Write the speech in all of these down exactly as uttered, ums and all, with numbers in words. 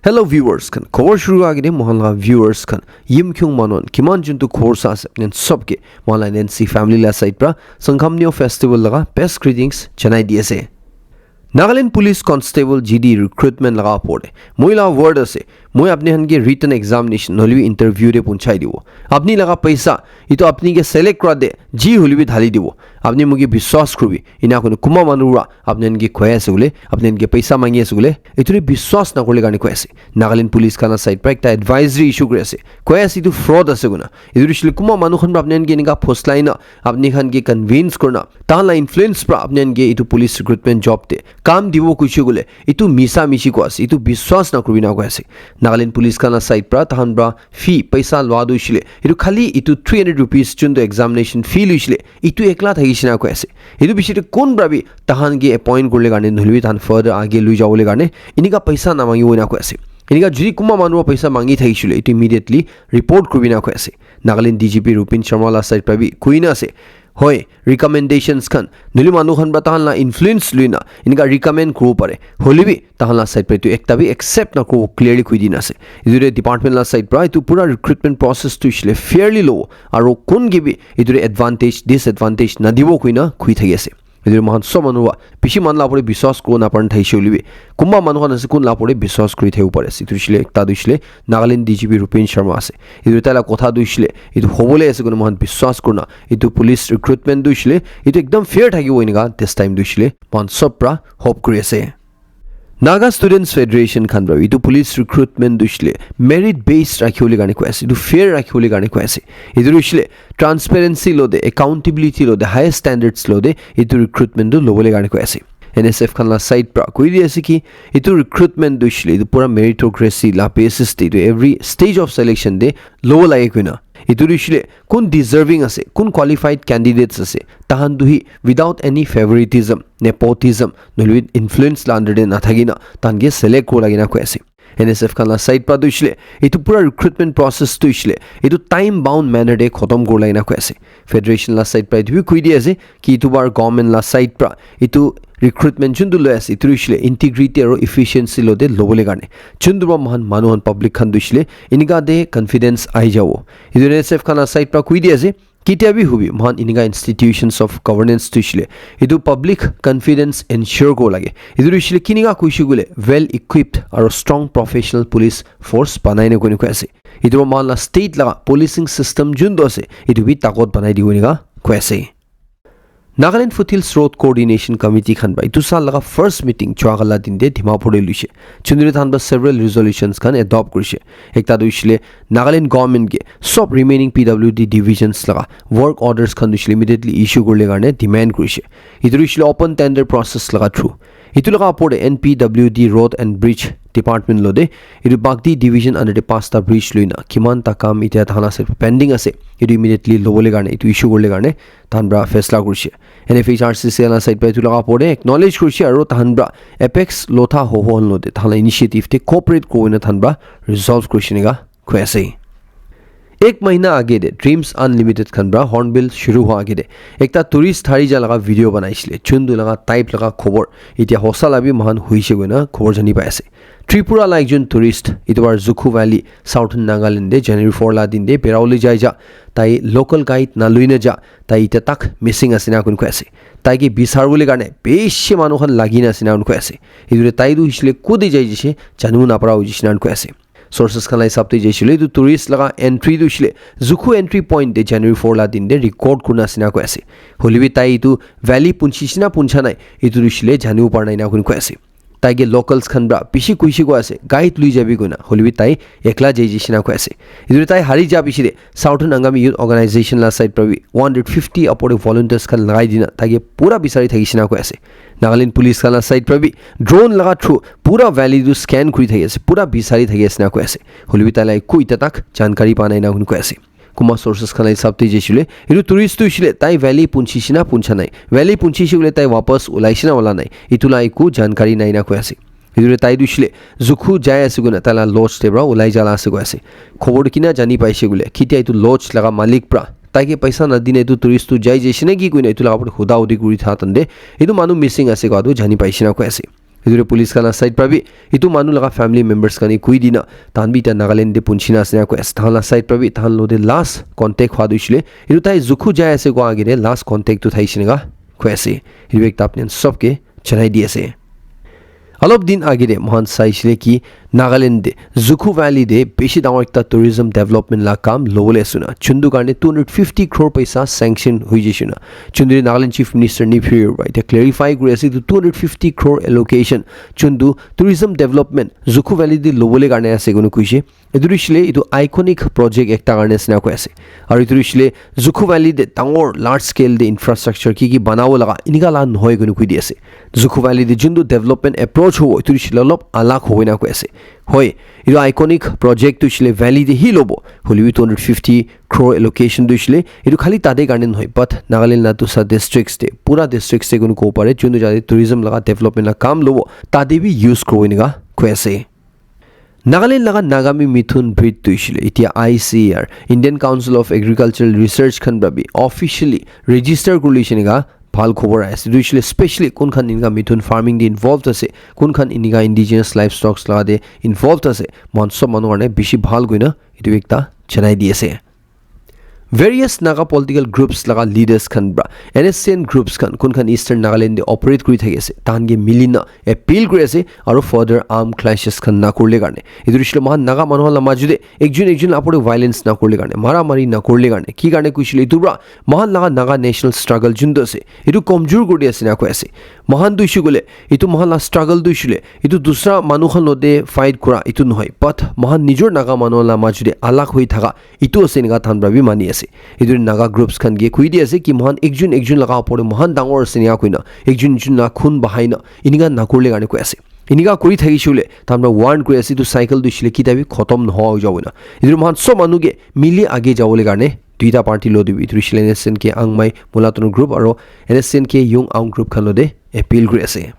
Hello viewers khan, khobor shuru agede mohan laga viewers khan, Yimkhiung manu khan kiman juntu khobor sa ase, apni khan sob ke mohan la N N C family la side pra Sanghamnyo festival laga best greetings janai di ase. Nagaland Police Constable G D recruitment laga opor te moi la word ase, moi apni khan ke written examination nohole bi interview te punchai dibo. Apni laga paisa itu apni ke select kura de ji hole bi dhali dibo. Apni moke biswas kuribi, ina koina kunba manu pra apni khan ke khoi ase bole, apni khan ke paisa mangi ase bole, itu te biswas nakorle karne koi ase. Nagaland Police khan la side pra ekta advisory issue kuri ase, koi ase itu fraud ase koina. Itu hoishe le kunba manu khan pra apni khan ke enika phoslai na, apni khan ke convince kurna, tahan la influence pra apni khan ke itu police recruitment job te kam dibo kuishe koile, itu misa mishi koi ase, itu biswas nakuribi na koi ase. Nagaland Police khan la side pra tahan pra fee paisa lua tu hoishe le, itu khali itu three hundred rupees juntu examination fee luishe le, itu ekla thakishe na koi ase. Itu bishi te kun pra bi tahan ke appoint kurle karne nohole bi tahan further age lui jabole karne enika paisa namangibo ena koi ase. Enika jodi kunba manu pra paisa mangi thakishe le, itu immediately report kuribi na koi ase. Nagaland D G P Rupin Sharma la side pra bi koi na ase, hoi, recommendations khan nohole manu khan pra tahan la influence lui na enika recommend kuribo pare, hole bi tahan la side pra itu ekta bi accept nakuribo clearly koi di na ase. Itu te department la side pra itu pura recruitment process tu hoishe le fairly lobo, aro kun ke bi itu te advantage disadvantage nadibo koi na koi thaki ase. Itu mohan sob manu pra bishi manu la opor te biswas kuribo napara thakishe hoile bi, kunba manu khan ase kun la opor te biswas kuri thakibo pari ase. Itu hoishe le ekta tu hoishe le Nagaland D G P Rupin Sharma ase. Itu tai la kotha tu hoishe le itu hobole ase koina mohan biswas kurna, itu police recruitment tu hoishe le itu ekdam fair thakibo enika this time tu hoishe le mohan sob pra hope kuri ase. Naga Students Federation khan pra itu police recruitment tu hoishe le merit based rakhibole karne koi ase, itu fair rakhibole karne koi ase. Itu hoishe le transparency lo de, accountability lo de, high standards lo de itu recruitment tu lobole karne koi ase. N S F khan la side pra koi di ase ki itu recruitment tu hoishe le itu pura meritocracy la basis te itu every stage of selection te lobo lage koina. Itu tu hoishe le kun deserving ase, kun qualified candidates ase, tahan tu hi without any favoritism, nepotism, nohole influence la under te nathaki na tahan ke select kuribo lage na koi ase. N S F khan la side pra tu hoishe le itu pura recruitment process tu hoishe le itu time bound manner te khotom kuribo lage na koi ase. Federation la side pra itu bi koi di ase ki itu bar government la side pra itu recruitment juntu loi ase itu hoishe le integrity aro efficiency lo de lobole karne juntu pra mohan manu khan public khan tu hoishe le enika te confidence ahi jabo. Itu N S F khan la side pra koi di ase, ketia bi hobi mohan enika institutions of governance tu hoishe le itu public confidence ensure kuribo lage. Itu hoishe le kinika koishe koile well equipped aro strong professional police force banai na koina koi ase. Itu pra mohan la state laga policing system juntu ase itu bi takot banai dibo enika koi ase. Nagaland Foothills Road Coordination Committee khan pra itu saal laga first meeting jua kala din te Dimapur te luishe. Chunduri than pra several resolutions khan adopt kurishe. Ekta tu hoishe le Nagaland government ke sob remaining P W D divisions laga work orders khan tu hoishe le immediately issue kurle karne demand kurishe. Itu tu hoishe le open tender process laga through. Itu laga opor te N P W D Road and Bridge Department lo de itu Bagdi division under te pasta bridge lui na kiman ta kam itya thana ase pending ase, itu immediately lobole karne itu issue kurle karne tahan pra faisla kurishe. N F H R C C la side pra itu laga opor te acknowledge kurishe aro tahan pra apex lotha hoho khan lo de tahan la initiative te cooperate kurina tahan pra resolve kurishe enika koi ase. Ek mahina age te Dreams Unlimited khan pra Hornbill shuru hua age te ekta tourist thari ja laga video banaishe le, juntu laga type laga khobor itya hosa la bi mohan hoishe koina khobor jani pai ase. Tripura la ekjon tourist, itu bar Zukhu Valley, Southern Nagaland te January four la din te berabole jai ja, tai local guide nalui na ja, tai itya tak missing ase na koi ase. Tai ke bisaribole karne bishi manu khan lagi na ase na koi ase. Itu te tai tu hoishe le kute jai jaise janibo napara hoi jaise na koi ase. Sources khan la hisab te jaise le itu tourist laga entry tu hoishe le Zukhu entry point te January four la din te record kurina ase na koi ase. Hoile bi tai itu valley punchi shina puncha nai, itu tu hoishe le janibo para nai na koi ase. Tai ke locals khan pra bishi kuishi koi ase, guide lui jabi koina, hoilebi tai ekla jai jai shina koi ase. Etu tai hari ja bishi de Southern Angami Youth Organization la side pra bi one hundred fifty upor de volunteers khan lagai dina tai ke pura bisari thaki shina koi ase. Nagaland Police khan la side pra bi drone laga through pura valley tu scan kuri thaki ase, pura bisari thaki ase na koi ase. Hoilebi tai la ekku ita tak jankari pa nai na koi ase. Kuma sources khan la hisab te jaishile, etu tourist tu hoishile tai valley punchi shina puncha nai. Valley punchi shile tai wapas ulai shina wala nai. Etu la eku jankari nai na koi ase. Etu le tai tu hoishile Zukhu jai ase koina tai la lodge te pra ulai jala ase koi ase. Khobor tu kina jani paise koile, kitia etu lodge laga malik pra tai ke paisa na dine etu tourist tu jai jaise naki koina etu laga opor te huda hudi kuri tha tande etu manu missing ase koa tu jani paise na koi ase. Etu police khan la side pra bi etu manu laga family members khan ke koi dina, tahan bi ta Nagaland te punchina ase na koi ase. Tahan la side pra bi tahan lo te last contact hwa tu hoishe le, etu tai Zukhu jai ase koa age te last contact tu thaishe neka koi ase. Etu ekta apni khan sob ke janai di ase. Alop din age te moikhan saishe le ki Nagaland te Zukhu Valley te bishi dangor ekta tourism development la kam lobole ase na. Chundu karne two hundred fifty crore paisa sanction hoi jaise na. Chundu Nagaland Chief Minister Neiphiu Rio pra eta clarify kuri ase etu two hundred fifty crore allocation Chundu tourism development Zukhu Valley te lobole karne ase kono kuishe. Etu hoishe le etu iconic project ekta karne ase na koi ase. Aru etu hoishe le Zukhu Valley te dangor large scale te infrastructure ki ki banabo laga enika la nohoi kono koi di ase. Zukhu Valley te juntu development approach hobo etu hoishe le olop alag hobo na koi ase. Hoi, etu iconic project tu hoishe le valley te hi lobo. Hoilebi two hundred fifty crore allocation tu hoishe le etu khali tate karne nohoi, but Nagaland la dusra districts te, pura districts te kono kobo pare juntu jate tourism laga development la kam lobo tate bi use koribo enika koi ase. Nagaland laga Nagami Mithun breed tu hoishe le etia I C A R, Indian Council of Agricultural Research khan pra bi officially register kuri lishe neka bhal khobor ahi ase. Tu hoishe le specially kun khan enika mithun farming te involved ase, kun khan enika indigenous livestock laga te involved ase, moikhan sob manu karne bishi bhal koina etu ekta janai di ase. Various Naga political groups laga leaders khan pra N S C N groups khan kun khan Eastern Nagaland te operate kuri thaki ase, tahan ke mili na appeal kuri ase aru further arm clashes khan na kurile karne. Etu hoishe le moikhan Naga manu khan la majo te ekjun ekjun la opor te violence na kurile karne, mara mari na kurile karne, ki karne kuishe le etu pra moikhan laga Naga national struggle juntu ase etu komjor kuri di ase na koi ase. Moikhan tu hoishe koile etu moikhan la struggle tu hoishe le etu dusra manu khan lo te fight kura etu nohoi, but moikhan nijor Naga manu la majo te alag hoi thaka etu ase enika tahan pra bi mani ase. Etu Naga groups khan ke koi di ase ki moikhan ekjun ekjun laga opor te moikhan dangor ase enika koina ekjun ekjun la khun bahai na enika na kurile karne koi ase. Enika kuri thakishe le tahan pra warn kuri ase etu cycle tu hoishe le kita bi khotom nohoi jabo na. Etu moikhan sob manu ke mili age jabole karne duita party lo dibi etu hoishe le N S C N ke Angmai Mulaton group aru N S C N ke Young Aung group khan lo te appeal kuri ase.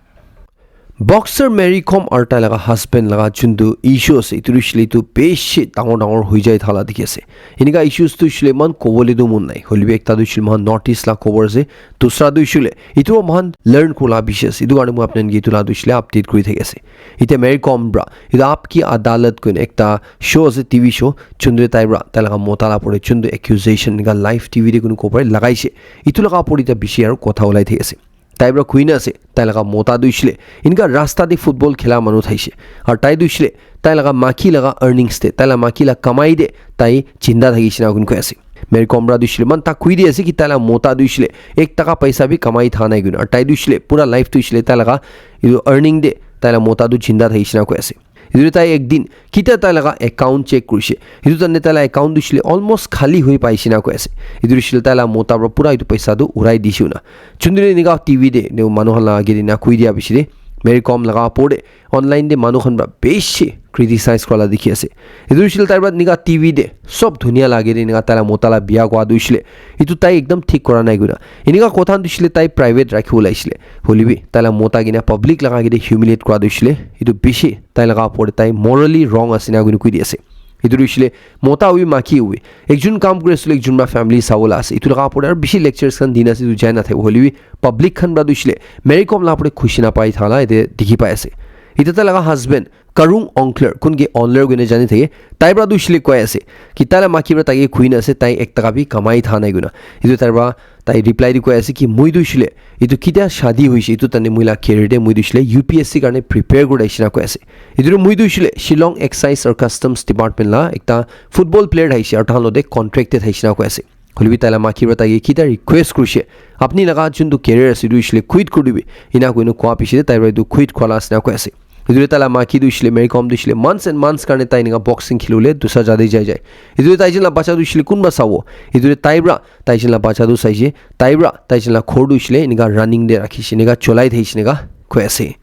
Boxer Mary Kom aru tai laga husband laga juntu issue ase, etu hoishe le etu bishi dangor dangor hoi jai thala dikhi ase. Enika issues tu hoishe le eman kobole tu mon nai. Hoilebi ekta tu hoishe le moikhan North East la khobor ase, dusra tu hoishe le etu moikhan learn kura la bishi ase. Etu karne moi apni khan ke etu la tu hoishe le update kuri thaki ase. Etia Mary Kom pra etu Aap Ki Adalat koina ekta show ase, T V show, juntu tai pra tai laga mota la opor te juntu accusation enika live T V te kono kobo pare lagaishe. Etu laga opor te bishi aru kotha ulai thaki ase. Tai pra koi na ase, tai laga mota tu hoishe le enika rasta te football khela manu thaishe. Aru tai tu hoishe le tai laga maki laga earnings te, tai laga maki laga kamai te tai jinda thakishe na koina koi ase. Mary Kom pra tu hoishe le eman ta koi di ase ki tai laga mota tu hoishe le ek taka paisa bi kamai tha nai koina. Aru tai tu hoishe le pura life tu hoishe le tai laga etu earning te tai laga mota tu jinda thakishe na koi ase. Etu tai ekdin kita tai laga account check kurishe. Etu tane tai laga account tu hoishe le almost khali hoi paishe na koi ase. Etu hoishe le tai laga mota pra pura etu paisa tu urai dishe na. Juntu enika T V te ne manu khan laga age te na koi dia bishi te Mary Kom laga opor te online te manu khan pra bishi criticize kura la dikhi ase. Etu hoishe le tai pra enika T V te sob dunia laga age te enika tai laga mota laga bia kua tu hoishe le etu tai ekdam thik kura nai koina. Enika kotha tu hoishe le tai private rakhi bole aishe le. Hoilebi tai laga mota ke na public laga age te humiliate kura tu hoishe le etu bishi tai laga opor te tai morally wrong ase na koina koi di ase. Etu tu hoishe le mota hobi maki hobi ekjun kam kuri ase le ekjun pra family sabo la ase. Etu laga opor te aru bishi lectures khan dina ase, etu jai na thakibo. Hoilebi public khan pra tu hoishe le Mary Kom laga opor te khushi na pai thala ete dikhi pai ase. Etia tai laga husband Karung Ongkler, kun ke Ongler koina jani thake, tai pra tu hoishe le koi ase ki tai laga maki pra tai ke koi na ase, tai ek taka bi kamai tha nai koina. Etu tai pra tai reply di koi ase ki moi tu hoishe le etu ketia shadi hoishe, etu tane moi laga career te moi tu hoishe le U P S C karne prepare kuri aishe na koi ase. Etu moi tu hoishe le Shillong Excise aru Customs Department laga ekta football player thaishe aru tahan lo te contract te thaishe na koi ase. Hoilebi tai laga maki pra tai ke kita request kurishe, apni laga juntu career ase etu hoishe le quit kuri dibi, ena koina kua piche te tai pra etu quit kura la ase na koi ase. Etu te tai laga maki tu hoishe le Mary Kom tu hoishe le months and months karne tai enika boxing kheli bole dusra jate jai jai. Etu te tai jun laga bacha tu hoishe le kunba sabo. Etu te tai pra tai jun laga bacha tu saishe, tai pra tai jun laga ghor tu hoishe le enika running te rakhishe, enika cholai thaishe enika koi ase.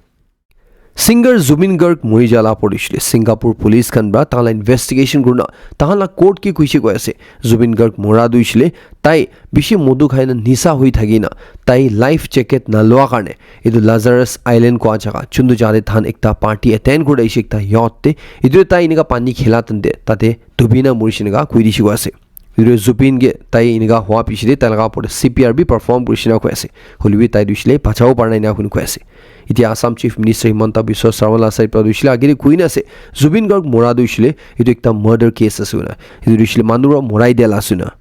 Singer Zubeen Garg mori ja laga opor te hoishe le Singapore police khan pra tahan laga investigation kurina tahan laga court ke koishe koi ase. Zubeen Garg mora tu hoishe le tai bishi modu khai na nisa hoi thaki na tai life jacket na lua karne etu Lazarus Island kua jaga juntu jate tahan ekta party attend kuri aishe ekta yacht te. Etu te tai enika pani khela tante tate dubi na morishe enika koi dishe koi ase. Etu Zubeen ke tai enika hua piche te tai laga opor te C P R bi perform kurishe na koi ase. Hoilebi tai tu hoishe le bachabo para nai ena koi ase. Etia Assam Chief Minister Himanta Biswa Sarma la side pra tu hoishe le agere koi na ase, Zubeen Garg mora tu hoishe le etu ekta murder case ase koina. Etu tu hoishe le manu pra morai dia la ase koina.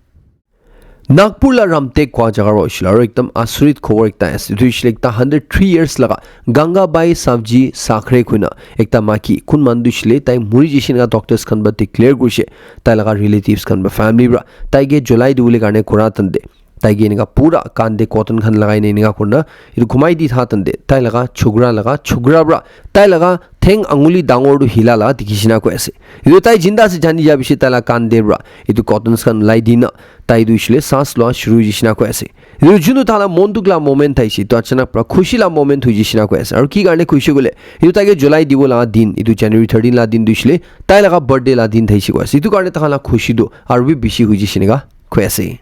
Nagpur la Ramtek kua jaga pra hoishe le aro ekdam asurit khobor ekta ase. Etu hoishe le ekta hundred three years laga Gangabai Savji Sakre koina ekta maki, kun manu tu hoishe le tai muri jishe na doctors khan pra declare kurishe. Tai laga relatives khan pra, family pra tai ke jolai dibole karne kura tante, tai ke enika pura kan te cotton khan lagai na enika kurina etu ghumai di tha tante, tai laga chokra laga chokra pra tai laga theng anguli dangor tu hila la dikhi shina koi ase. Etu tai jinda ase jani ja bishi tai la kan te pra etu cottons khan ulai dina tai tu hoishe le saas loa shuru hoishe na koi ase. Etu juntu tai la mon dukh la moment thaishe, etu achanak pra khushi la moment hoishe na koi ase. Aru ki karne khushi koile, etu tai ke jolai dibo laga din, etu January thirteen la din tu hoishe le tai laga birthday la din thaishe koi ase. Etu karne tai khan la khushi tu aru bi bishi hoishe enika koi ase.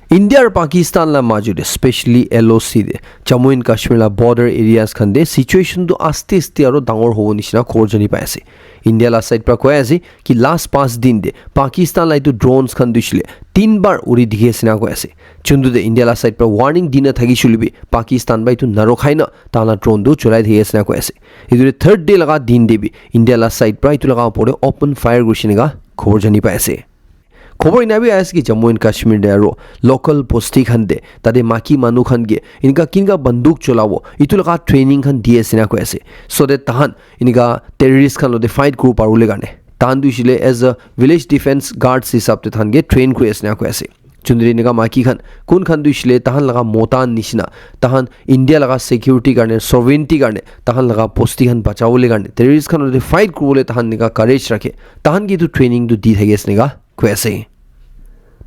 India aru Pakistan la majo te, specially L O C te, Jammu and Kashmir la border areas khan te situation tu aste aste aru dangor hobo nishina khobor jani pai ase. India la side pra koi ase ki last paanch din te Pakistan la etu drones khan tu hoishe le tin bar uri dikhi ase na koi ase. Juntu te India la side pra warning dina thakishe hoile bi Pakistan pra etu narokhai na tai la drone tu cholai thaki ase na koi ase. Etu te third day laga din te bi India la side pra etu laga opor te open fire kurishe enika khobor jani pai ase. Khobor ena bi ase ki Jammu and Kashmir te aro local bosti khan te tate maki manu khan ke enika kinka banduk cholabo etu laga training khan di ase na koi ase, so that tahan enika terrorist khan lote fight kuribo paribole karne. Tahan tu hoishe le as a village defense guards hisab te tahan ke train kuri ase na koi ase. Chundri enika maki khan kun khan tu hoishe le tahan laga mota nishina, tahan India laga security karne, sovereignty karne, tahan laga bosti khan bachabole karne, terrorist khan lote fight kuribole tahan enika courage rakhe, tahan ke etu training tu di thaki ase enika koi ase.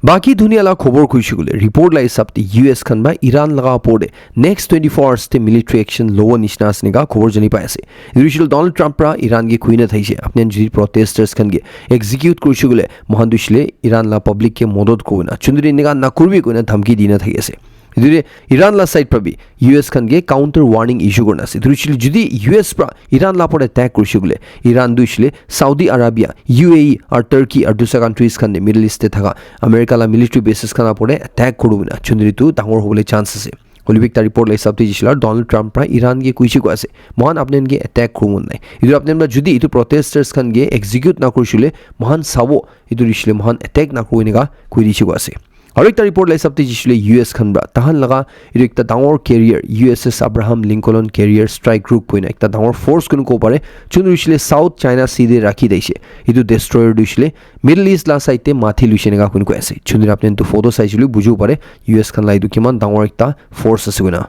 Baki dunia la khobor kuishe koile, report la hisab te U S khan ba Iran laga opor te next twenty-four hours te military action lobo nishina ase enika khobor jani pai ase. Etu hoishe le Donald Trump pra Iran ke koi na thaishe, apni khan jodi protesters khan ke execute kurishe koile, moikhan tu hoishe le Iran la public ke modot kuribo na. Chundri enika nakuribi koina dhamki dina thaki ase. Etu te Iran la side pra bi U S khan ke counter warning issue kurina ase. Etu hoishe le jodi U S pra Iran la opor te attack kurishe koile, Iran tu hoishe le Saudi Arabia, U A E aru Turkey aru dusra countries khan te Middle East te thaka America la military bases khan opor te attack kuribo na. Chundri tu dangor hobole chance ase. Hoile bi ekta report la hisab te jishe le Donald Trump pra Iran ke kuishe koi ase, moikhan apni khan ke attack kuribo nai. Etu apni khan pra jodi etu protesters khan ke execute nakurishe koile, moikhan sabo, etu hoishe le moikhan attack nakuribo enika koi dishe koi ase. Aru ekta report la hisab te jishe le U S khan pra tahan laga etu ekta dangor carrier, U S S Abraham Lincoln carrier strike group koina ekta dangor force kunu kobo pare, chun hoishe le South China Sea te rakhi daishe. Etu destroyer tu hoishe le Middle East la side te mathi luishe enika kunu koi ase. Chundri apni khan tu photo saishe le bujibo pare U S khan la etu kiman dangor ekta force ase koina.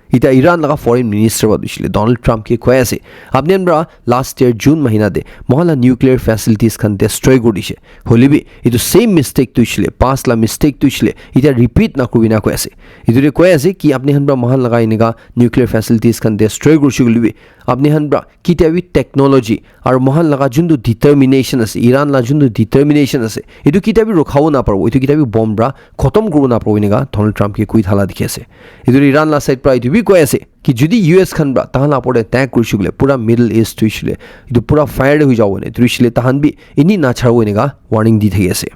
Ita Iran laga foreign minister wa tu hoishe le Donald Trump ke koi ase, apni khan pra last year June mahina te moikhan la nuclear facilities khan destroy kuri dishe. Hoile bi etu same mistake tu hoishe le, past la mistake tu hoishe le, ita repeat nakuribi na koi ase. Etu te koi ase ki apni khan pra moikhan laga enika nuclear facilities khan destroy kurishe koile bi, apni khan pra ketia bi technology aru moikhan laga juntu determination ase, Iran la juntu determination ase, etu ketia bi rokhabo naparibo, etu ketia bi bomb pra khotom kuribo naparibo enika Donald Trump ke koi thala dikhi ase. Etu Iran la side pra etu bi koi ase ki jodi U S khan pra tahan la opor te attack kurishe koile pura Middle East tu hoishe le etu pura fire te hoi jabo ne, etu hoishe le tahan bi eni nacharibo enika warning di thaki ase.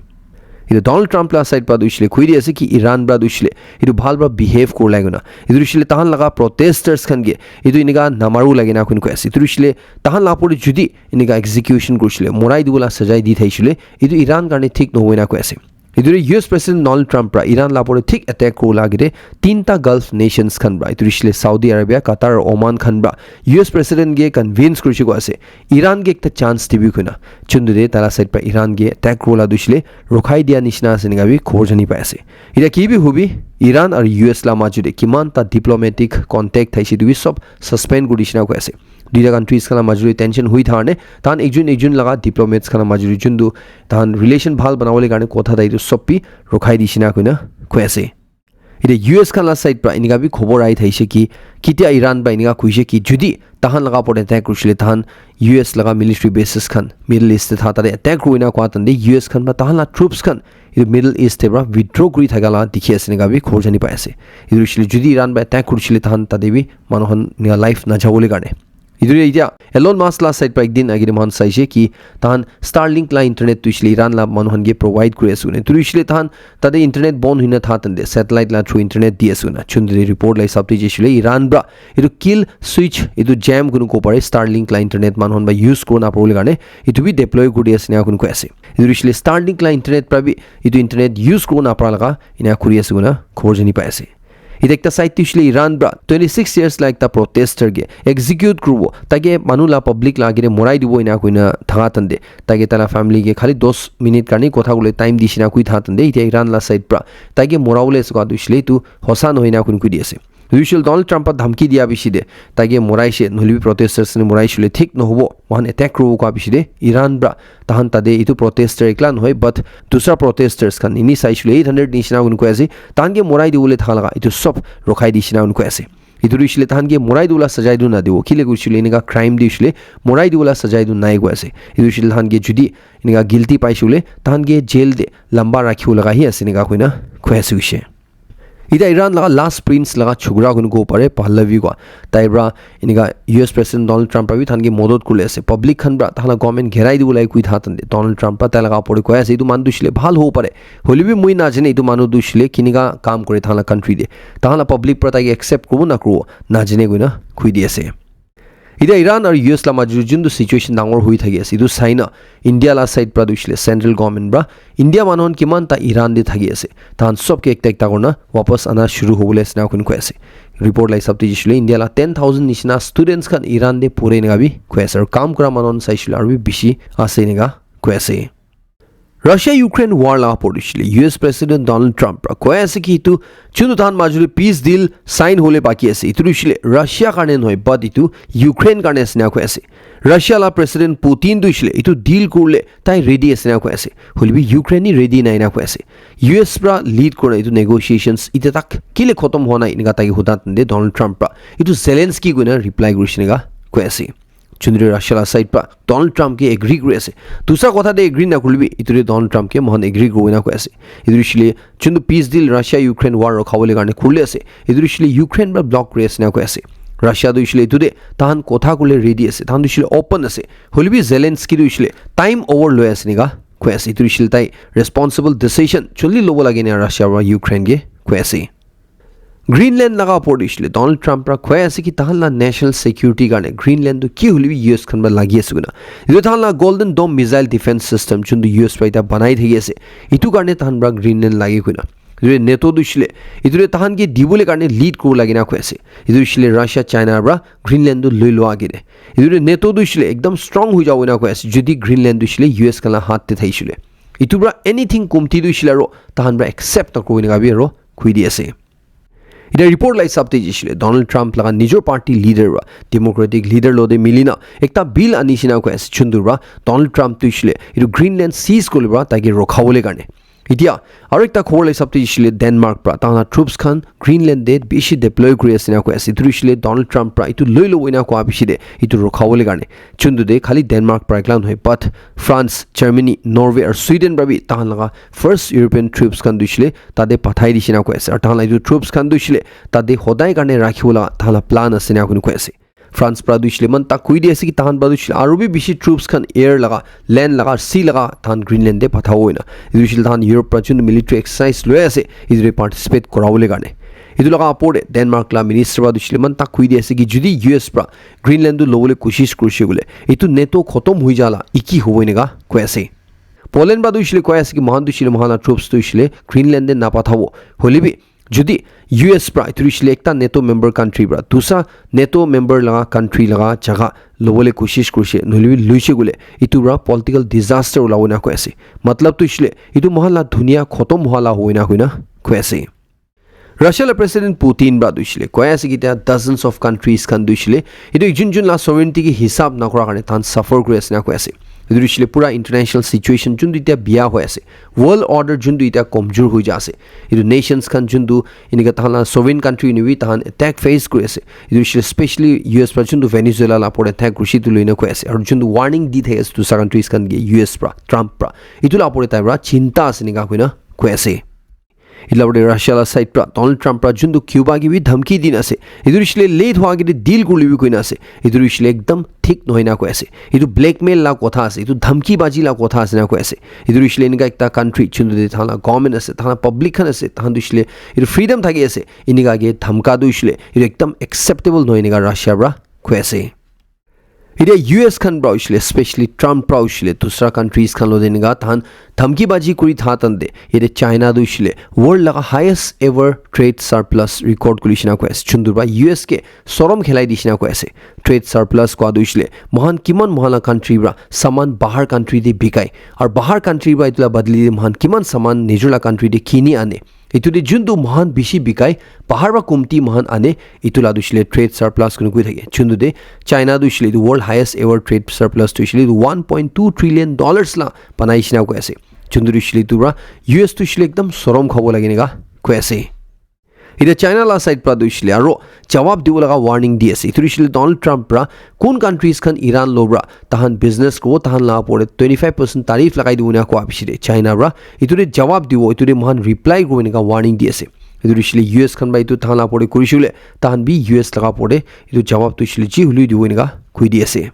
Etu Donald Trump la side pra tu hoishe le koi di ase ki Iran pra tu hoishe le etu bhal pra behave kuri lage na. Etu hoishe le tahan laga protesters khan ke etu enika namaru lage na koi ase. Etu hoishe le tahan la opor te jodi enika execution kurishe le, morai dibo la sajai di thaishe le, etu Iran karne thik nohoi na koi ase. Etu U S President Donald Trump pra Iran la opor te thik attack kuribo la agete tinta Gulf nations khan pra, etu hoishe le Saudi Arabia, Qatar, Oman khan pra U S President ke convince kurishe koi ase, Iran ke ekta chance dibi koina. Chuntu te taila side pra Iran ke attack kuribo la tu hoishe le rokhai dia nishina ase enika bi khobor jani pai ase. Etiya ki bi hobi, Iran aru U S la majo te kiman ta diplomatic contact thaishe etu bi sob suspend kuri dishina koi ase. Duita countries khan la majo te tension hui thakar ne, tahan ekjun ekjun laga diplomats khan la majo te juntu tahan relation bhal banabole karne kotha tai etu sob bi rokhai dishina koina koi ase. Etiya U S khan la side pra enika bi khobor ahi thaishe ki, ketia Iran pra enika koishe ki, jodi tahan laga opor te attack kurishe le, tahan U S laga military bases khan Middle East te tha, tate attack kurina koa tante U S khan pra tahan la troops khan etu Middle East te pra withdraw kuri thaka la dikhi ase enika bi khobor jani pai ase. Etu hoishe le jodi Iran pra attack kurishe le tahan tate bi manu khan enika life najabole karne. Etu etiya Elon Musk la side pra ekdin age te moikhan saishe ki tahan Starlink la internet tu hoishe le Iran la manu khan ke provide kuri ase koina. Etu hoishe le tahan tate internet bon hoina tha tante satellite la through internet di ase koina. Chun de report la hisab te jaishe le Iran pra etu kill switch etu jam kunu ko pare Starlink la internet manu khan ba use kuri na pare karne etu bi deploy kuri di ase na kunu ko ase. Etu hoishe le Starlink la internet pra bi etu internet use kuri na para laga ena kuri ase koina khobor jani pai ase. Ite ekta side te hoishe le Iran pra twenty six years la ekta protester ke execute kuribo, taike manu la public la agere morai dibo ena koina thaka tante, taike tala family ke khali dos minute karni kotha kule time dishina kui thaka tante, ite Iran la side pra taike morawole ase koa tu hoishe le tu hosa nohoi na kun kui di ase. Usual Donald Trump pra dhamki dia bishi de taike moraishe nohole bi protesters ne moraishe le thik nohobo, mohan attack kuribo koa bishi de Iran pra tahan tate itu protester ekla nohoi, but dusra protesters khan ini saishe le eight hundred nishina kun koi ase, tahan ke morai diwole thaka laga itu sob rokhai dishina kun koi ase. Itu rishile tahan ke morai diwole sajai du na diwo, kile kuishile enika crime di shile morai diwole sajai du nai koi ase. Itu rishile tahan ke judi enika guilty paishile tahan ke jail de lamba rakhiwo laga hi ase enika koina koi ase hoishe. Ita Iran laga last prince laga chukra kunu ko pare Pahlavi kwa. Tai pra enika U S President Donald Trump pra bi thanke modot kule ase. Public khan pra thala government gherai dibo lai kui tha tande Donald Trump pra tai laga apore koi ase. Itu manu tu shile bhal ho pare. Holi bi mui na jane itu manu tu shile kinika kam kore thala country de. Thala public pra tai accept kubo na kubo na jane kuina kui di ase. Ida Iran aru U S la major juntu situation dangor hui thaki ase. Itu saina India la side pra tu shile central government pra India manu khan kiman ta Iran de thaki ase. Tahan sob ke ekta ekta korna wapas ana shuru hobole ase na kun koi ase. Report la hisab te jisile India la ten thousand nishina students khan Iran de pure nega bi koi ase. Aru kam kura manu khan saisile aru bi bishi ase nega koi ase. Russia Ukraine war la por dishile U S President Donald Trump pra koi ase ki itu chunu tahan majuli peace deal sign hole baki ase. Itu dishile Russia karne nohoi but itu Ukraine karne ase na koi ase. Russia la President Putin tu hoishe le etu deal kurle tai ready ase na koi ase. Hoile bi Ukraine ni ready nai na koi ase. U S pra lead kurina etu negotiations ite tak kile khotom hua nai enika tai huda tande Donald Trump pra etu Zelensky koina reply kurishe enika koi ase. Chundri Russia la side pra Donald Trump ke agree kuri ase. Dusra kotha te agree na kurle bi etu te Donald Trump ke mohan agree kuri na koi ase. Etu hoishe le chuntu peace deal Russia Ukraine war rokhabole karne kurle ase. Etu hoishe le Ukraine pra block kuri ase na koi ase. Russia tu hoishe le etu te tahan kotha kurle ready ase. Tahan tu hoishe le open ase. Hoile bi Zelensky tu hoishe le time over loi ase enika koi ase. Etu hoishe le tai responsible decision joldi lobo lage na Russia pra Ukraine ke koi ase. Greenland laga opor te hoishe le Donald Trump pra koi ase ki tahan la national security karne Greenland tu ki hoile bi U S khan pra lagi ase koina. Etu tahan la Golden Dome missile defense system chuntu U S pra ita banai thaki ase. Etu karne tahan pra Greenland lagi koina. Etu NATO tu hoishe le, etu tahan ke dibole karne lead kuri lagi na koi ase. Etu hoishe le Russia, China pra Greenland tu loi lua age de. Etu NATO tu hoishe le ekdam strong hui jabo na koi ase. Jodi Greenland tu hoishe le U S khan la hath te thai hoishe le. Etu pra anything kumti tu hoishe le aro tahan pra accept na kuri na bi aro khui di ase. Ida report la hisab te jisile Donald Trump laga nijor party leader pra Democratic leader lo de milina ekta bill ani shina koi ase chundur pra Donald Trump tu hoishe le etu Greenland seize kole pra taike rokhabole karne. Itia aro ekta khobor la hisab te jisile Denmark pra tahan la troops khan Greenland de bishi deploy kuri ase na koi ase. Etu hoishe le Donald Trump pra etu loi lobo ena koa bishi de etu rokhabole karne. Chuntu de khali Denmark pra ekla nohoi but France, Germany, Norway aru Sweden pra bi tahan laga first European troops khan tu hoishe le tate pathai dishina koi ase. Aru tahan la etu troops khan tu hoishe le tate hodai karne rakhibo la tahan la plan ase na koi ase. France pra tu hoishe le man tak koi di ase ki tahan pra tu hoishe le aru bi bishi troops khan air laga, land laga, sea laga tahan Greenland te pathabo hoina. Etu hoishe le tahan Europe pra chun military exercise loi ase, etu te participate korabole karne. Etu laga opor te Denmark la minister pra tu hoishe le man tak koi di ase ki jodi U S pra Greenland tu lobole koshish kurishe koile, etu NATO khotom hui jala iki hobo enika koi ase. Poland pra tu hoishe le koi ase ki mohan tu hoishe le mohan la troops tu hoishe le Greenland te napathabo. Hoile bi jodi U S pra etu hoishe le ekta NATO member country pra dusra NATO member laga country laga jaga lobole koshish kurishe nohole bi loishe koile etu pra political disaster ulabo na koi ase. Matlab tu hoishe le etu mohan la dunia khotom hua la hoina koina koi ase. Russia la President Putin pra tu hoishe le koi ase ki tia dozens of countries khan tu hoishe le etu jun jun la sovereignty ki hisab na kora karne tahan suffer kuri ase na koi ase. Etu hoishe le pura international situation juntu itia biya hoi ase. World order juntu itia komjor hoi ja ase. Etu nations khan juntu enika tahan la sovereign country hoine bi tahan attack face kuri ase. Etu hoishe le specially U S pra juntu Venezuela la opor attack kurishi tu loina koi ase. Aru juntu warning di thaki ase dusra countries khan ke U S pra, Trump pra. Etu la opor tai pra chinta ase enika koina koi ase. Etu la pore Russia la side pra Donald Trump pra juntu Cuba ke bi dhamki dina ase. Etu hoishe le late hua ke de deal kurle bi koina ase. Etu hoishe le ekdam thik nohoi na koi ase. Etu blackmail la kotha ase. Etu dhamki baji la kotha ase na koi ase. Etu hoishe le enika ekta country juntu de thahan la government ase, thahan la public khan ase, thahan tu hoishe le etu freedom thaki ase. Enika ke dhamka tu hoishe le etu ekdam acceptable nohoi enika Russia pra koi ase. Etia U S khan pra hoishe le, especially Trump pra hoishe le, dusra countries khan lo de enika thahan dhamki baji kuri tha tan de. Yate China tu hoishe le world laga highest ever trade surplus record kuri shina koi ase. Juntu pra U S ke sorom khelai di shina koi ase. Trade surplus kua tu hoishe le, mohan kiman mohan la country pra saman bahar country de bikai. Aru bahar country pra etu la badli de mohan kiman saman nijor la country de kini ane. Etu de juntu mohan bishi bikai, bahar pra kumti mohan ane, etu la tu hoishe le trade surplus kunu koi thake. Juntu de China tu hoishe le etu world highest ever trade surplus tu hoishe le etu one point two trillion dollars la banai shina koi ase. Juntu tu hoishe le etu pra U S tu hoishe le ekdam sorom khabo lage enika koi ase. Etia China la side pra tu hoishe le aro jawab dibo laga warning di ase. Etu hoishe le Donald Trump pra kun countries khan Iran lo pra tahan business kuribo, tahan la opor te twenty five percent tariff lagai dibo ena koa bishi de China pra. Etu de jawab dibo, etu de mohan reply kuribo enika warning di ase. Etu hoishe le U S khan pra etu tahan la opor te kurishe le tahan bi U S laga opor te etu jawab tu hoishe le ji huli dibo enika koi di ase.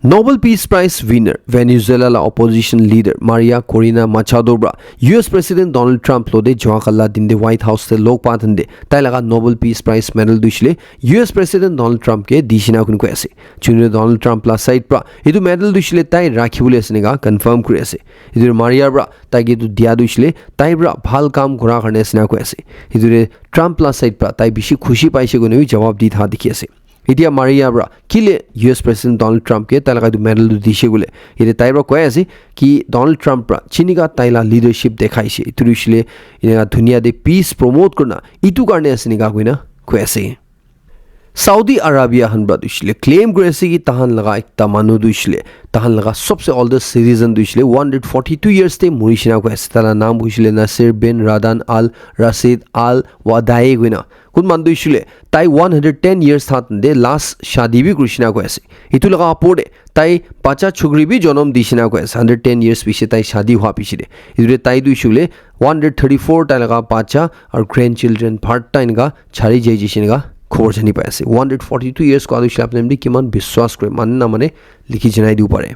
Nobel Peace Prize winner Venezuela la opposition leader Maria Corina Machado pra U S President Donald Trump lo de jua kala din de White House te log pa than de tai laga Nobel Peace Prize medal tu hoishe le U S President Donald Trump ke di shina kun koi ase. Juntu Donald Trump la side pra etu medal tu hoishe le tai rakhi bole ase enika confirm kuri ase. Etu Maria pra tai ke etu dia tu hoishe le tai pra bhal kam kura karne ase ena koi ase. Etu de Trump la side pra tai bishi khushi paise koina bi jawab di tha dikhi ase. Etia Maria pra kile U S President Donald Trump ke tai laga etu medal tu dishe koile, yate tai pra koi ase ki Donald Trump pra jinika tai la leadership dekhai she, etu tu hoishe le enika dunia te peace promote kurna etu karne ase enika koina koi ase. Saudi Arabia khan pra tu hoishe le claim kuri ase ki tahan laga ekta manu tu hoishe le tahan laga sobse oldest citizen tu hoishe le one hundred forty two years te muri shina koi ase. Tai la naam hoishe le Nasir bin Radan Al Rashid Al Wadae koina. Kun manu tu hoishe le tai one hundred ten years that de last shadi bi kuri shina koi ase. Etu laga opor de tai bacha chukri bi jonom di shina koi ase. Hundred ten years piche tai shadi hua piche de. Etu de tai tu hoishe le one hundred thirty four tai laga bacha aru grandchildren bharta enika chari jai jai shina khobor jani pai ase. One hundred forty two years kua tu hoishe le apni khan bi kiman biswas kure mane na mane likhi janai dibo pare.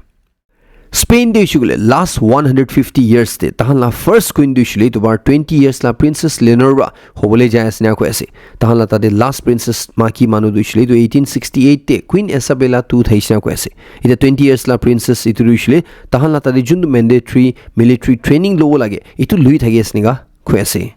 Spain te hoishe koile last one hundred fifty years te tahan la first queen tu hoishe le etu bar twenty years la Princess Leonora hobole jai ase na koi ase. Tahan la tate last princess maki manu tu hoishe le etu eighteen sixty eight te Queen Isabella two thaishe na koi ase. Eta twenty years la princess etu tu hoishe le tahan la tate juntu mandatory military training lobo lage etu lui thaki ase enika koi ase.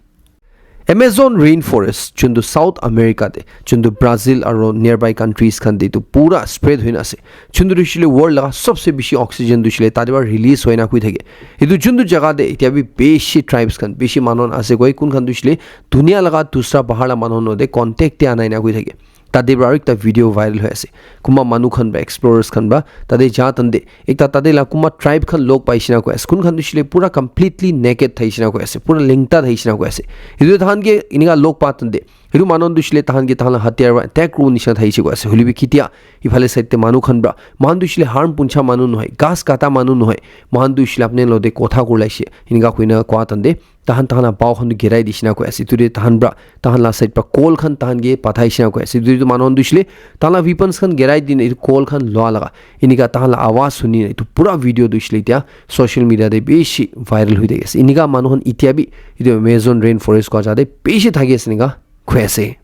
Amazon rainforest juntu South America te juntu Brazil aro nearby countries khan te etu pura spread hoina ase. Juntu tu hoishe le world laga sobse bishi oxygen tu hoishe le tate para release hoina koi thake. Etu juntu jaga te etia bi bishi tribes khan bishi manu khan ase koi kun khan tu hoishe le dunia laga dusra bahar la manu khan te contact te anai na koi thake. Tate para aru ekta video viral hoi ase. Kunba manu khan ba explorers khan ba tate ja tande ekta tate la kunba tribe khan log paishe na koi ase. Kun khan tu hoishe le pura completely naked thaishe na koi ase. Pura lengta thaishe na koi ase. Etu tahan ke enika log pa tande etu manu khan tu hoishe le tahan ke tahan la hatiyar para attack kuribo nishina thaishe koi ase. Hoile bi ketia ephale side te manu khan para moikhan tu hoishe le harm puncha manu nohoi, ghas kata manu nohoi. Moikhan tu hoishe le apni khan logote kotha kuri laishe enika koina koa tande tahan tahan la pao khan tu girai dishina koi ase. Etu de tahan para tahan la side para coal khan tahan ke pathai shina koi ase. Etu de manu khan tu hoishe le tahan la weapons khan girai dine etu coal khan lua laga enika tahan la awaz suni na etu pura video tu hoishe le etia social media te bishi viral hoi thaki ase. Enika manu khan etia bi etu Amazon rainforest kua jaga te bishi thaki ase enika koi ase.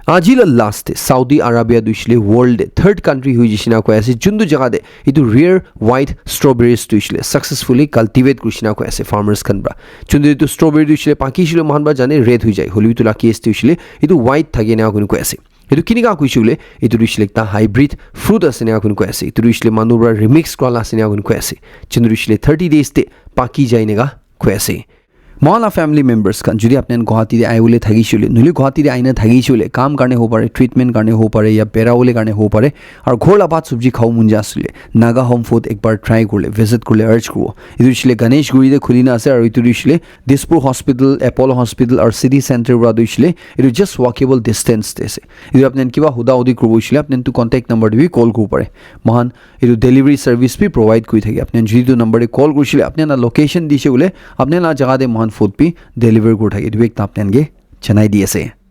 Aji la last te Saudi Arabia tu hoishe le world te third country hoi jai shina koi ase, juntu jaga te etu rare white strawberries tu hoishe le successfully cultivate kuri shina koi ase farmers khan para. Juntu etu strawberry tu hoishe le paki shile moikhan para jane red hoi jai, hoile bi etu la case tu hoishe le etu white thake na koi ase. Etu kinika koishe koile etu tu hoishe le ekta hybrid fruit ase na koi ase, etu tu hoishe le manu para remix kura la ase na koi ase, juntu tu hoishe le thirty days te paki jai na koi ase. Moikhan la family members khan jodi apni khan Guwahati te ahi bole thakishe hoile, nohole Guwahati te ahi na thakishe hoile, kam karne hobo pare, treatment karne hobo pare, ya bera bole karne hobo pare, aru ghor la bhat sabji khabo mon jai ase koile, Naga Home Food ek bar try kurle, visit kurle urge kuribo. Etu hoishe le Ganeshguri te khuli na ase, aru etu hoishe le Dispur Hospital, Apollo Hospital aru City Center para tu hoishe le etu just walkable distance te ase. Etu apni khan kiba huda hudi kuribo hoishe le apni khan tu contact number te bi call kuribo pare. Moikhan etu delivery service bi provide kuri thake. Apni khan jodi etu number te call kurishe le, apni khan la location dishe koile, apni khan la jaga te moikhan food bi deliver kuri thake, etu bi ekta apni khan ke janai di ase.